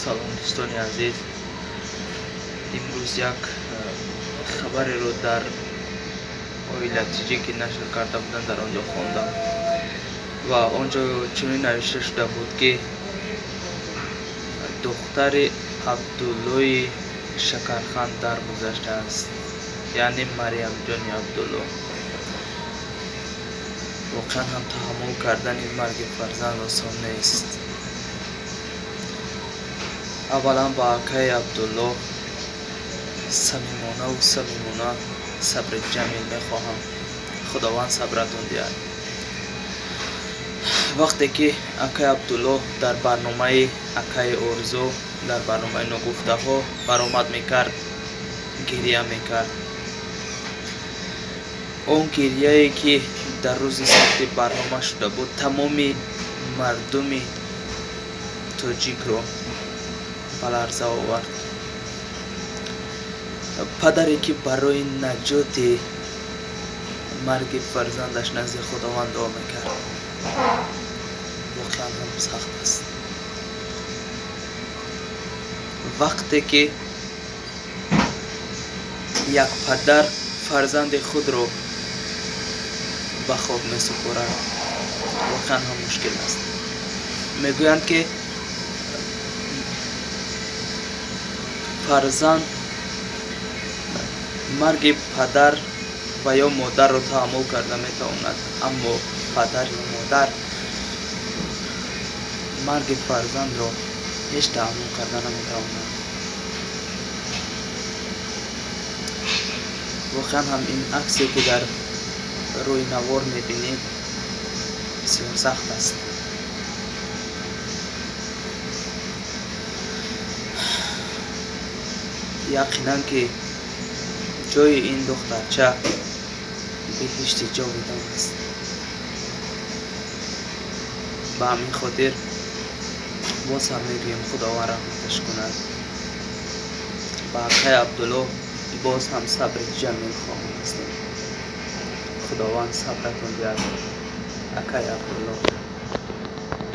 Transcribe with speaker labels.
Speaker 1: Салом, дӯстони азиз. Имрӯз як хабареро дар Оила ТЖ, ки нашр карда буданд, дар он ҷо хондам ва он ҷо чунин навишта шуда буд, ки духтари Абдуллои Шакарханд даргузаштааст, яъне Марьямҷони Абдулло. Воқеан ҳам таҳаммул кардани марги фарзанд осон нест. Аввалан ба акаи Абдулло самимонаву самимона сабри ҷамил мехоҳам. Худованд сабратон диҳад. Вақте ки акаи Абдулло дар барномаи акаи Орзу, дар барномаи ногуфтаҳо баромад мекард, гирья мекард. Он гирьяе, ки дар рӯзи сабти барнома шуда буд, тамоми мардуми тоҷикро ба ларза овард. Падаре, ки барои наҷоти марги фарзандаш назди Худованд дуо мекард, воқеан ҳам сахт аст. Вақте ки як падар фарзанди худро ба хок месупорад, воқеан ҳам мушкил аст. Мегӯянд, ки фарзанд марги падар ва ё модарро таҳаммул карда метавонад, аммо падар ё модар марги фарзандро ҳеҷ таҳаммул карда наметавонад. Воқеан ҳам ин аксе, ки дар рӯи навор мебинед, бисёр сахт аст. Яқинан, ки ҷои ин духтарча беҳишти ҷовидон аст. Ба ҳамин хотир боз ҳам мегӯем, Худованд раҳматаш кунад. Ба акаи Абдулло боз ҳам сабри ҷамил хоҳон ҳастем. Худованд сабратон диҳад, акаи Абдулло.